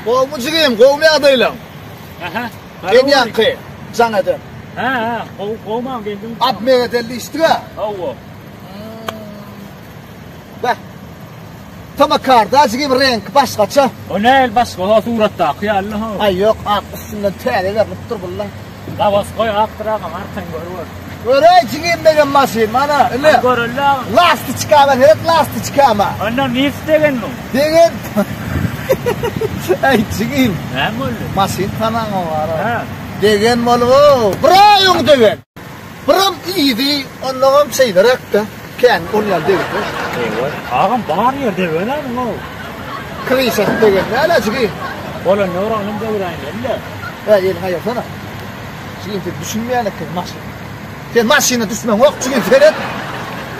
Gowmy jigim, gowmy ýagdaýlaň? Aha. Sen ýaňky jaň eden. Ha, ha, gowy, gowman geldim. Abmeg edeldi içdik-ä. Hawa. Beh. Tamakarda jigim reňki başgaça. O näl başga, o suratdaky ýaly ha. Aý ýok, ak üstünden täze berlipdir bulla. Zawoskoý akdyr agam, arkaýyn görüber. Göräý jigim degen maşyn, mana, ine. Göreli agam. Lastiçkama seret, lastiçkama. Onda nirsi degen muň? Degen. Aý jigim. Näme boldy? Maşyn tanaňok ara. Ha. Degen bolup, bir aý öň degen. Biram yzy, ondagam şeýleräk-de, kän ol ýaly degdi. Eýwa, agam bar ýer degen-ä muň-ow. Kryşasy degen däl-ä jigim. Bolanda bir oglum degräýmeli-dä. Hä, eliňi aýyrsana. Jigim sen düşünmeýän ekeniň maşyna. Sen maşyna düşmeňok jigim seret.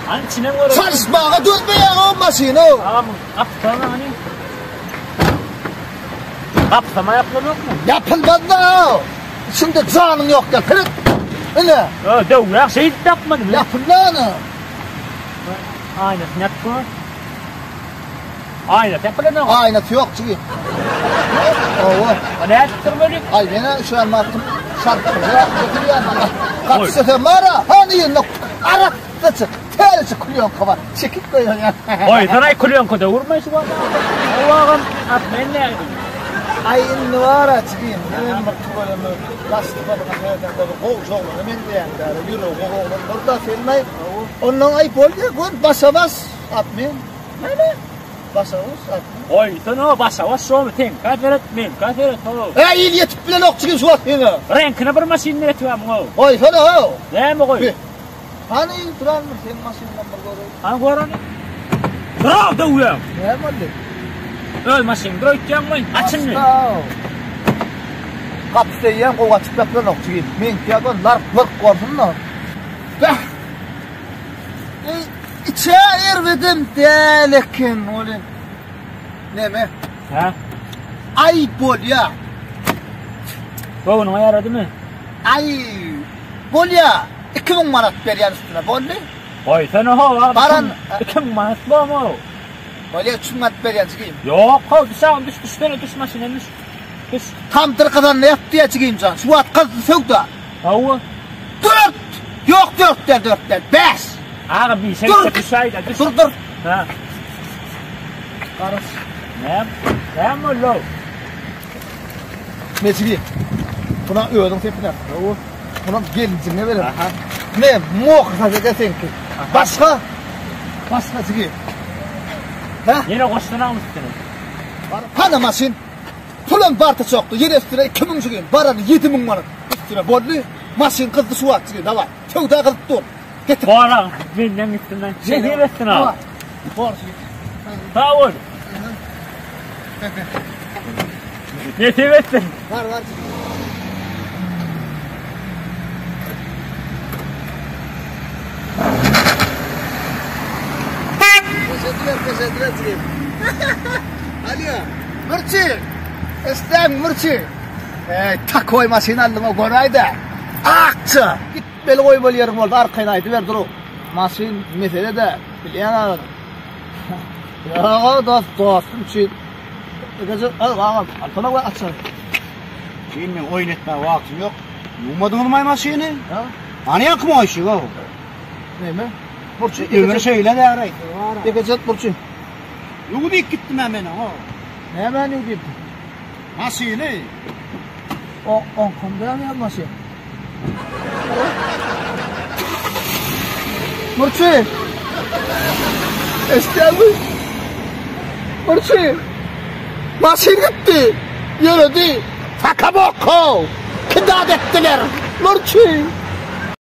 Hany içinem görelim. Çalyşmaga dözmeýäň-ow maşyny-ow. Agam gapysana hany. Gapysam aýaklanokmy? Ýapylmaz-da! Içiňde janyň ýok ýaly. Seret! Ine! Ö, döwýär, şeýdip ýapmadymy? Ýapyldy ana. Aýnasyny ýapyp gör. Aýnasy ýapylanok. Aýnasy ýok jigim. Hawa. O nädip durmaly? Aý, men-ä üşän wagtym şarpyljak getirýän maňa. Gapy sösem bar-a, hany ýerine arassaça, täzeçe klýonka bar. Çekip goýaýan. Goýsana klýonka döwürme şu wagt. Hawa agam, at men nädip? Aý indi bar-a jigim, menem bir tüweleme daş-sypatyňa seredeňde bir gowja oglana meňzeýäň däl-ä, ýüregi gowy oglan bor-da sen-aý. Onnoň aý bolýa, gör, başa-baş at men. Näme? Başa-baş at men. Goýsana, başa-baş şomy, seňkä seret, meňkä seret, how. Ä, il ýetip bilenok jigim şu wagt seňe. Reňkine bir maşyn ýetip-ä muňa. Goýsana, how. Näme goý? Hany, duran bir seň maşynyňam bir göreýin. Hany gör ony. Dur-ow, döwýäň! Näme boldy? Öz maşynyňdyr öýtýäňmi? Aç indi. Aç-da-ow. Gapysy eýýäm gowy açyp ýapylanok jigim. Meňki ýa lark-lurk bolsun-da. Bäh! Eý, içä erbedem däl eken, ol Neme? Hä? Aý, bolýa. Göwnüňe ýaradymy? Aý, bolýa. 2000 manat berýän üstüne, boldy? Goýsana how, agam. Baran 2000 manat bormy? Bolýa, 3000 manat berýän jigim. Ýok, how, düş agam, düş, düşsene, düş maşyndan düş. Düş. Tamdyr gazanda ýat diýýä jigimjan. Şu wagt gyzdy söwda. Hawa. Dört! Ýok, dört däl, dört däl, bäş. Agam, bişe Dur. gitse düşäý-dä, düş. Dur, dur. Ha. Garaş. Näme? Näme boldy? Ne jigim? Buna özüň sepiner. Hawa. Buna gelinjiňe berer. Aha. Ne, moh sajaga seňki. Başga? Başga jigim. Ha? Ýene goşsana onuň üstüne. Hana maşyn. Pulam barta çokdy. Ýene üstüne 2000 jigim. Barany 7000 manat üstüne boldy. Maşyn gyzdy şu wagt jigim. Daway. Söwda gyzyp dur. Getir. Bor agam, menden gitsin. Nesip etsin agam. Bor jigim. Sag bol. Nesip etsin. Bar bar. Teşekkürler, teşekkürler jigim. Alýa, Mürçi. Eşitdäňmi Mürçi? Eý, takoý maşyn aldyň o göräýdä. Akça. Gitmeli goýmaly ýeriň bolsa arkaýyn aýdyber durup. Maşyn mesele-dä, bilýäň agam. Ýok, dost, dostum üçin. Egeje, al agam, alsana we açar. Jigim men oýun etmäge wagtym ýok. Ýuwmadyňyzmaý maşyny? Ha? Hany ýaňky moýşik-ow? Näme? Burçy, Ömür şeýle däl-aý. Egeje, burçy. Ýuw diýip gitdim-ä men oňa. Nämäni ýuw diýip? Maşyny. O, oňkam däl ýa maşyn. Murçy! Eşidýäňmi? Murçy! Maşyn gitdi! Ýöredi! Sakaboko! Kidat etdiler! Murçy!